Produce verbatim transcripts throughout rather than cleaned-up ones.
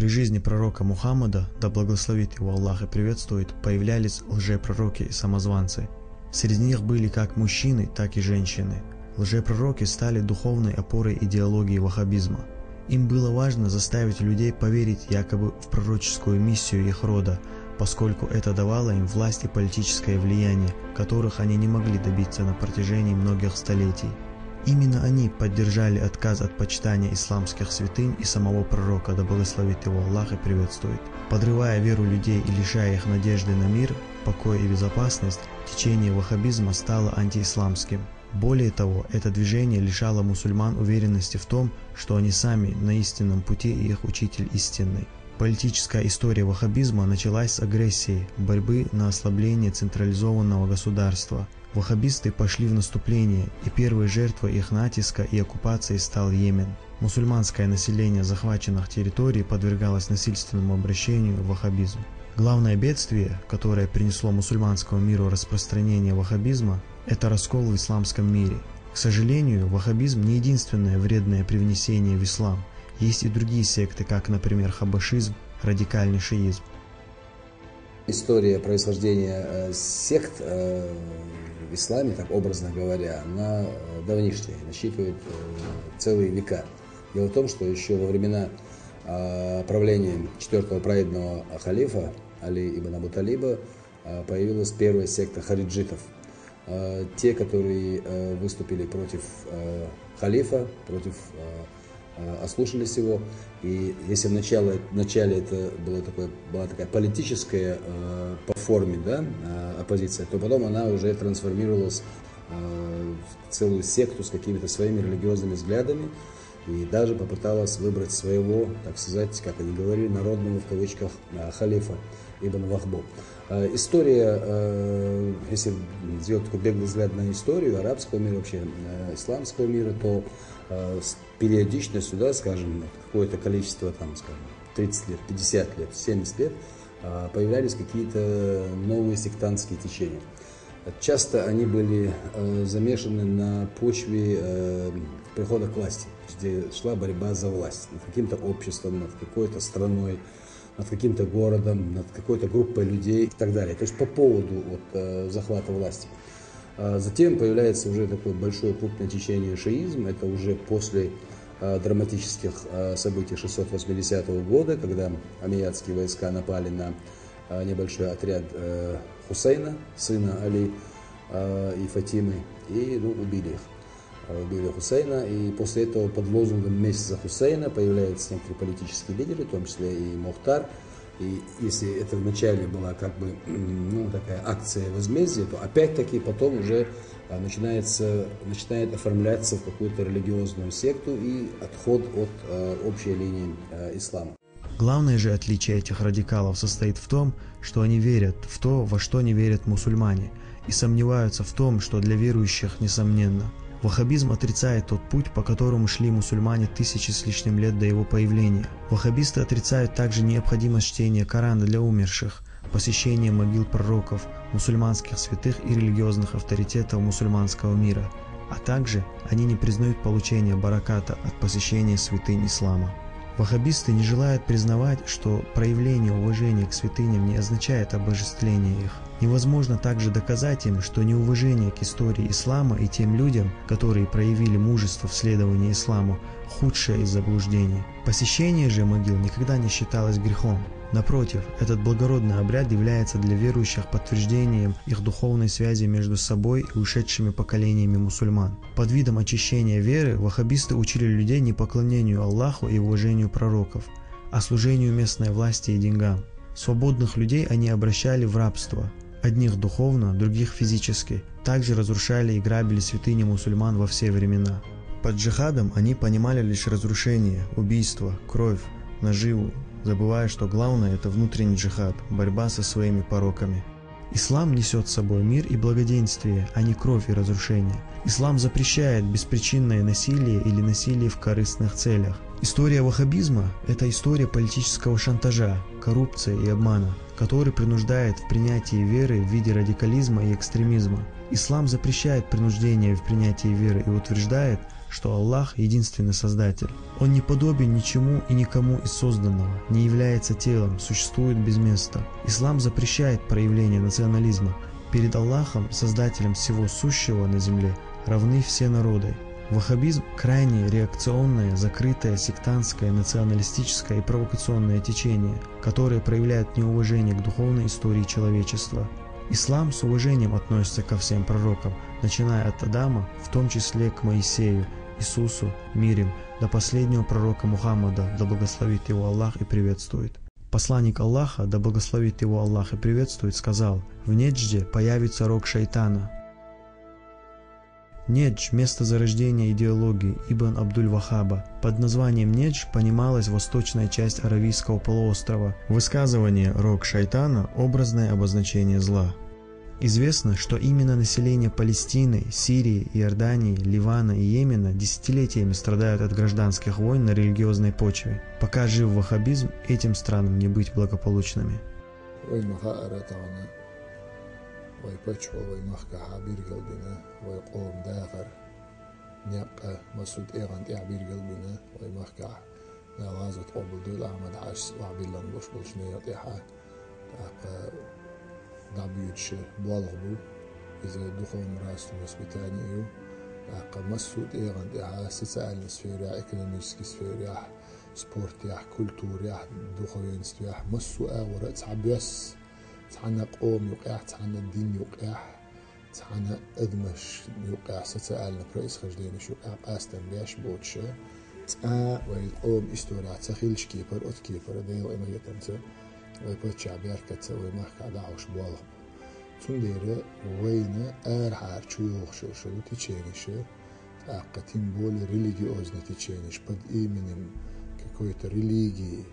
жизни пророка Мухаммада, да благословит его Аллах и приветствует, появлялись лжепророки и самозванцы. Среди них были как мужчины, так и женщины. Лжепророки стали духовной опорой идеологии ваххабизма. Им было важно заставить людей поверить якобы в пророческую миссию их рода, поскольку это давало им власть и политическое влияние, которых они не могли добиться на протяжении многих столетий. Именно они поддержали отказ от почитания исламских святынь и самого пророка, да благословит его Аллах и приветствует. Подрывая веру людей и лишая их надежды на мир, покой и безопасность, течение ваххабизма стало антиисламским. Более того, это движение лишало мусульман уверенности в том, что они сами на истинном пути и их учитель истинный. Политическая история ваххабизма началась с агрессии, борьбы на ослабление централизованного государства. Ваххабисты пошли в наступление, и первой жертвой их натиска и оккупации стал Йемен. Мусульманское население захваченных территорий подвергалось насильственному обращению в ваххабизм. Главное бедствие, которое принесло мусульманскому миру распространение ваххабизма, это раскол в исламском мире. К сожалению, ваххабизм не единственное вредное привнесение в ислам. Есть и другие секты, как, например, хабашизм, радикальный шиизм. История происхождения э, сект э, в исламе, так образно говоря, она э, давнишняя, насчитывает э, целые века. Дело в том, что еще во времена э, правления четвертого праведного халифа Али ибн Абу Талиба э, появилась первая секта хариджитов. Э, те, которые э, выступили против э, халифа, против э, э, ослушались его. И если в начале, в начале это было такое, была такая политическая э, по форме да, э, оппозиция, то потом она уже трансформировалась э, в целую секту с какими-то своими религиозными взглядами и даже попыталась выбрать своего, так сказать, как они говорили, народного в кавычках э, халифа Ибн Вахбо. Э, История, э, если сделать такой беглый взгляд на историю арабского мира, вообще э, исламского мира, то э, с периодичностью, да, скажем, какое-то количество, там, скажем, тридцать лет, пятьдесят лет, семьдесят лет, э, появлялись какие-то новые сектантские течения. Часто они были э, замешаны на почве э, прихода к власти, где шла борьба за власть над каким-то обществом, над какой-то страной, над каким-то городом, над какой-то группой людей и так далее. То есть по поводу вот, э, захвата власти. А затем появляется уже такое большое крупное течение шиизм. Это уже после э, драматических э, событий шестьсот восьмидесятого года, когда омейядские войска напали на э, небольшой отряд э, Хусейна, сына Али э, и Фатимы, и ну, убили их. Убили Хусейна, и после этого под лозунгом «Месть за Хусейна» появляются некоторые политические лидеры, в том числе и Мухтар. И если это вначале была как бы ну, такая акция возмездия, то опять-таки потом уже начинается, начинает оформляться в какую-то религиозную секту и отход от э, общей линии э, ислама. Главное же отличие этих радикалов состоит в том, что они верят в то, во что не верят мусульмане, и сомневаются в том, что для верующих несомненно. Ваххабизм отрицает тот путь, по которому шли мусульмане тысячи с лишним лет до его появления. Ваххабисты отрицают также необходимость чтения Корана для умерших, посещения могил пророков, мусульманских святых и религиозных авторитетов мусульманского мира, а также они не признают получение бараката от посещения святынь ислама. Ваххабисты не желают признавать, что проявление уважения к святыням не означает обожествление их. Невозможно также доказать им, что неуважение к истории ислама и тем людям, которые проявили мужество в следовании исламу, худшее из заблуждений. Посещение же могил никогда не считалось грехом. Напротив, этот благородный обряд является для верующих подтверждением их духовной связи между собой и ушедшими поколениями мусульман. Под видом очищения веры ваххабисты учили людей не поклонению Аллаху и уважению пророков, а служению местной власти и деньгам. Свободных людей они обращали в рабство, одних духовно, других физически. Также разрушали и грабили святыни мусульман во все времена. Под джихадом они понимали лишь разрушение, убийство, кровь, наживу, забывая, что главное — это внутренний джихад, борьба со своими пороками. Ислам несет с собой мир и благоденствие, а не кровь и разрушение. Ислам запрещает беспричинное насилие или насилие в корыстных целях. История ваххабизма — это история политического шантажа, коррупции и обмана, который принуждает в принятии веры в виде радикализма и экстремизма. Ислам запрещает принуждение в принятии веры и утверждает, что Аллах — единственный Создатель. Он не подобен ничему и никому из созданного, не является телом, существует без места. Ислам запрещает проявление национализма. Перед Аллахом, Создателем всего сущего на земле, равны все народы. Ваххабизм — крайне реакционное, закрытое, сектантское, националистическое и провокационное течение, которое проявляет неуважение к духовной истории человечества. Ислам с уважением относится ко всем пророкам, начиная от Адама, в том числе к Моисею, Иисусу, мир им, до последнего пророка Мухаммада, да благословит его Аллах и приветствует. Посланник Аллаха, да благословит его Аллах и приветствует, сказал: «В Неджде появится рог шайтана». Недж — место зарождения идеологии Ибн Абдуль-Ваххаба. Под названием Недж понималась восточная часть Аравийского полуострова. Высказывание «рог шайтана» — образное обозначение зла. Известно, что именно население Палестины, Сирии, Иордании, Ливана и Йемена десятилетиями страдают от гражданских войн на религиозной почве. Пока жив ваххабизм, этим странам не быть благополучными. Вай ма хаара тахан вай паччахьо вай махкахьа биргал бина, вай къом дахар некъа массу тӀегӀан тӀехьа биргал бина, вай махкахьа. Дала гӀазот къобалдойла Ахьмад Хьажас охьабиллан болуш болчу некъа тӀехьа. ТӀаккха дӀабоьдуш болх бу. Иза духовно-нравственное воспитание ю. ТӀаккха массу тӀегӀан тӀехьа социальный сферехь, экономический сферехь, спортехь, культурехь, духовенствехь, массо а агӀора цхьа боьсса, цхьана къома юкъехь, цхьана дин юкъехь, цхьана адамаш юкъехь, социальный происхожденеш юкъехь къастам беш боцуша, цкъа вай къома исторехь ца хиллачу кепара, оцу кепара Делан къинхетамца, вай паччахь беркатца вай махкахь дӀахьош болх бу. Цундела вайна арахьара чу йогӀуш йолу течениша, тӀаккха тем более религиозный теченеш под именем какой-то религии,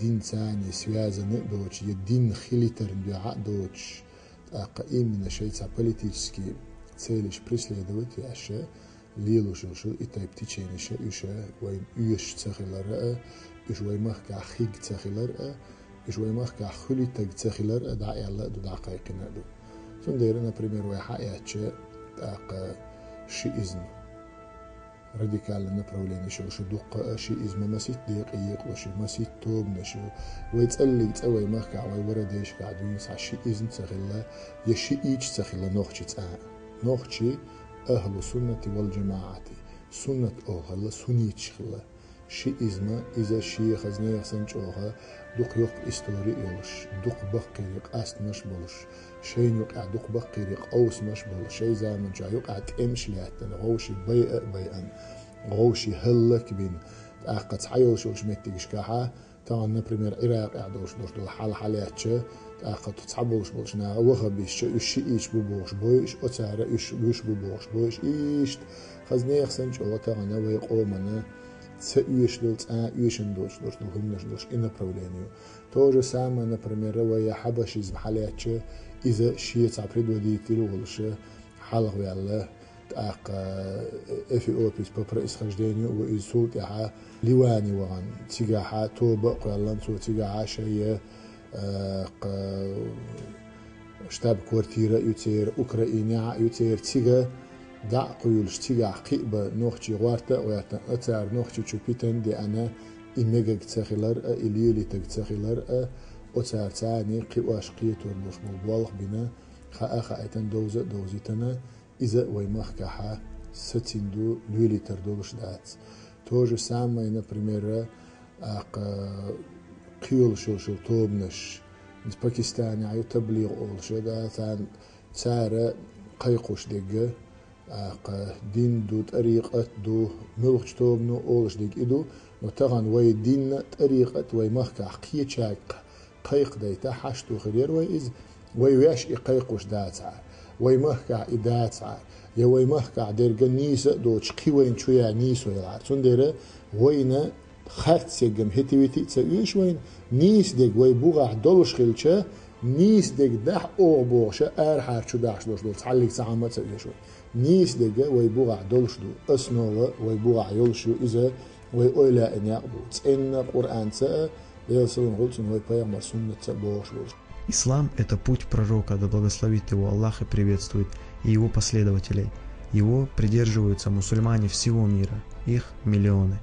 динца а связанный а доцуш, я дин хилийтарна дуьхьа а доцуш, тӀаккха именно шайн цхьа политический целеш преследовать еш, лелош йолуш йолу и тайпа течениша, уьш вайна оьшуш ца хилар а, уьш вай махкахь хиг ца хилар а, уьш вай махкахь хуьлуьйтаг ца хилар а дӀа а аьлла а ду, дӀакхайкхина а ду. Цундела, например, вай хьаэцча, тӀаккха шиизм. Радикальный направленеш йолуш ю дуккха а, шиизма масийтта декъе екъалуш ю, масийтта тобанаш ю. Вай цӀаллиг цӀа вай махкахь, вай ворхӀ дешкахь дуьйна схьа шиизм ца хилла, я шиийча ца хилла нохчи цӀа а. Нохчи ахьлу суннати вал джамаӀати, суннат охьалла, сунниташ хилла. Шиизма, иза шен хаза нехан санна чӀогӀа дукха йоккха истори а йолуш, дукха баккхийра къастамаш а болуш, шайна юкъахь дукха баккхийра къовсамаш а болуш, шайн заманчохь юкъахь тӀемаш а лаьттина, вовшийн байа а байина, вовшийн хӀаллак а бина, тӀаккха цхьа йолуш йолчу меттигашкахьа, тахана, например, Ӏиракъехь долуш долуш долу хьал хьалаьцча, тӀаккха цхьаболуш болчу наха ваххабисташ, уьш шиийча бу бохуш бойуш, оцара уьш вуьш бу бохуш бойуш, иштта хаза нехан санна чӀогӀа тахана вай къомана ца оьшуш долу, цкъа а оьшина доцуш долуш долу хӀуманаш долуш и направление ю. То же самое, например, вай хьабашизм хьалаьцча, иза шен цхьа предводитель а волуш хьалхаваьлла, тӀаккха Эфиопица по происхождению ву иза, цул тӀаьхьа Ливане вахана, цигахьа тоба а кхоьллина цо, цигахьа шайн, э, кха-, штаб-квартира а ю церан, Украинехь а ю церан, цига дӀа а кхуьйлуш, цигахь кхин а бан нохчий гӀорта а гӀоьртина, оцара Нохчийчу питана а деана, и мегаг ца хилар а, и лелийтаг ца хилар а, оцара царний кхиош кхетор болуш болу болх а бина, хаа а хаийтина, довза а довзийтина, иза вай махкахьа сацийна ду, лелийтар долуш дац. То же самое, например, а, кха-, кхийолуш йолуш йолу тобанаш, Пакистанехь ю таблигъ олуш, да, царна, цара кхайкхуш дерг, а, кха, дин ду, тӀарикъат ду, муьлххачу тобано олуш дерг и ду, но тахана вай динна а, тӀарикъат а вай махкахь кхечаьрга кхайкхадайта хьашт ду хир яра вай иза, вай ваьш и кхайкхош дацахьара, вай махкахь и дацахьара, я вай махкахь дерг нийса а доцуш, кхин вайна чу яа нийсо ялахьара. Цундела вайна харц ерг-м хӀетте-витте а ца оьшу вайна, нийса дерг вай бухахь долуш хилча, нийса дерг дахьа оха бохуша, арахьара чу дахьаш долуш долу цхьаллиг цхьа хӀума а ца оьшу вайна. Нийса дерг вай бухахь долуш ду, основа вай бухахь йолуш ю, иза вай ойла а некъ бу. ЦӀенна Къуръанца а, Делан салам хуьлда цунна, вай пайхамар суннатца а бохуш волуш. Ислам — это путь пророка, да благословит его Аллах и приветствует, и его последователей. Его придерживаются мусульмане всего мира, их миллионы.